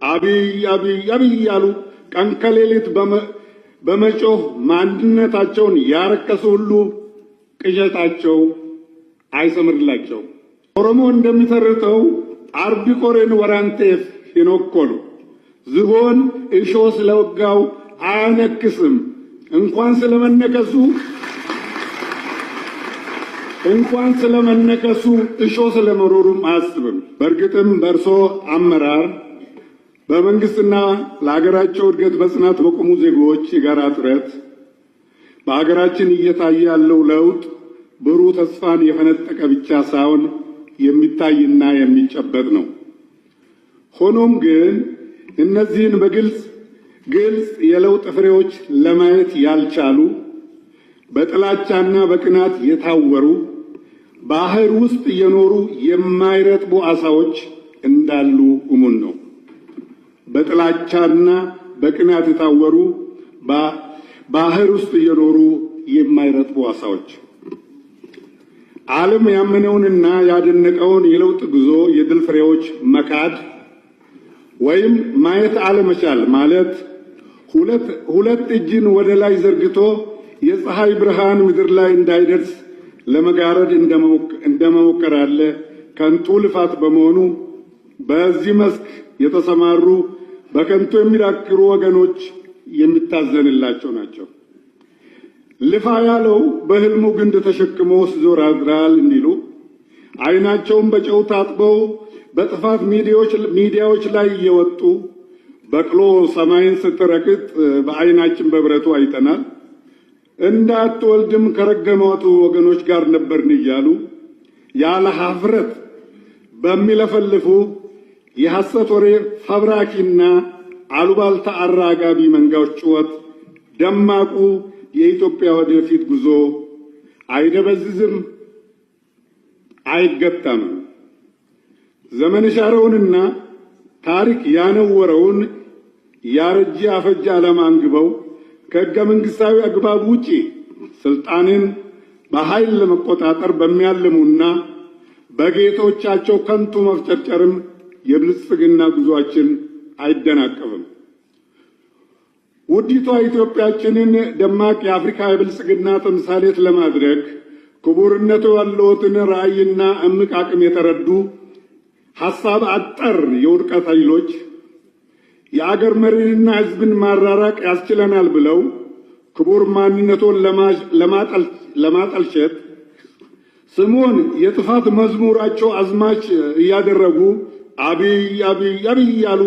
አብይ አብይ አብይ እያሉ ቀን ከሌሊት በመጮህ ማንነታቸውን ያረከሱ ሁሉ ቅዠታቸው አይሰምርላቸው። ኦሮሞ እንደሚተርተው "Arbi qoreen waraanteef hin okkolu"፣ ዝሆን እሾህ ስለወጋው አያነክስም። እንኳን ስለመነከሱ እሾህ ስለመኖሩም አያስብም። በእርግጥም በእርሶ አመራር በመንግስትና ለሀገራቸው እድገት በጽናት በቆሙ ዜጎች የጋራ ጥረት በሀገራችን እየታየ ያለው ለውጥ ብሩህ ተስፋን የፈነጠቀ ብቻ ሳይሆን የሚታይና የሚጨበጥ ነው። ሆኖም ግን እነዚህን በግልጽ ግልጽ የለውጥ ፍሬዎች ለማየት ያልቻሉ፣ በጥላቻና በቅናት የታወሩ፣ ባህር ውስጥ እየኖሩ የማይረጥቡ ዓሣዎች እንዳሉ እሙን ነው። በጥላቻና በቅናት የታወሩ፣ ባህር ውስጥ እየኖሩ የማይረጥቡ ዓሣዎች ዓለም ያመነውንና ያደነቀውን የለውጥ ጉዞ የድል ፍሬዎች መካድ ወይም ማየት አለመቻል ማለት ሁለት እጅን ወደ ላይ ዘርግቶ የፀሐይ ብርሃን ምድር ላይ እንዳይደርስ ለመጋረድ እንደመሞከር ያለ ከንቱ ልፋት በመሆኑ በዚህ መስክ የተሰማሩ በከንቱ የሚዳክሩ ወገኖች የሚታዘንላቸው ናቸው። ልፋ ያለው በሕልሙ ግንድ ተሸክሞ ሲዞር ያድራል እንዲሉ ዓይናቸውን በጨው ታጥበው በጥፋት ሚዲያዎች ላይ እየወጡ በቅሎ ሰማይን ስትረግጥ በዓይናችን በብረቱ አይተናል። እንዳትወልድም ከረገሟት ወገኖች ጋር ነበርን እያሉ ያለ ሀፍረት በሚለፈልፉ የሐሰት ወሬ ፈብራኪና አሉባልታ አራጋቢ መንጋዎች ጩኸት ደማቁ የኢትዮጵያ ወደፊት ጉዞ አይደበዝዝም፣ አይገታም። ዘመን የሻረውንና ታሪክ ያነወረውን ያረጀ አፈጀ ዓላማ አንግበው ከሕገ መንግሥታዊ አግባብ ውጪ ስልጣንን በኃይል ለመቆጣጠር በሚያልሙና በጌቶቻቸው ከንቱ መፍጨርጨርም የብልጽግና ጉዟችን አይደናቀፍም። ውዲቷ ኢትዮጵያችንን ደማቅ የአፍሪካ የብልጽግና ተምሳሌት ለማድረግ ክቡርነቱ ያለዎትን ራዕይና እምቅ አቅም የተረዱ ሐሳብ አጠር የውድቀት ኃይሎች የአገር መሪንና ሕዝብን ማራራቅ ያስችለናል ብለው ክቡር ማንነቶን ለማጠልሸት ስሙን የጥፋት መዝሙራቸው አዝማች እያደረጉ አብይ አብይ አብይ እያሉ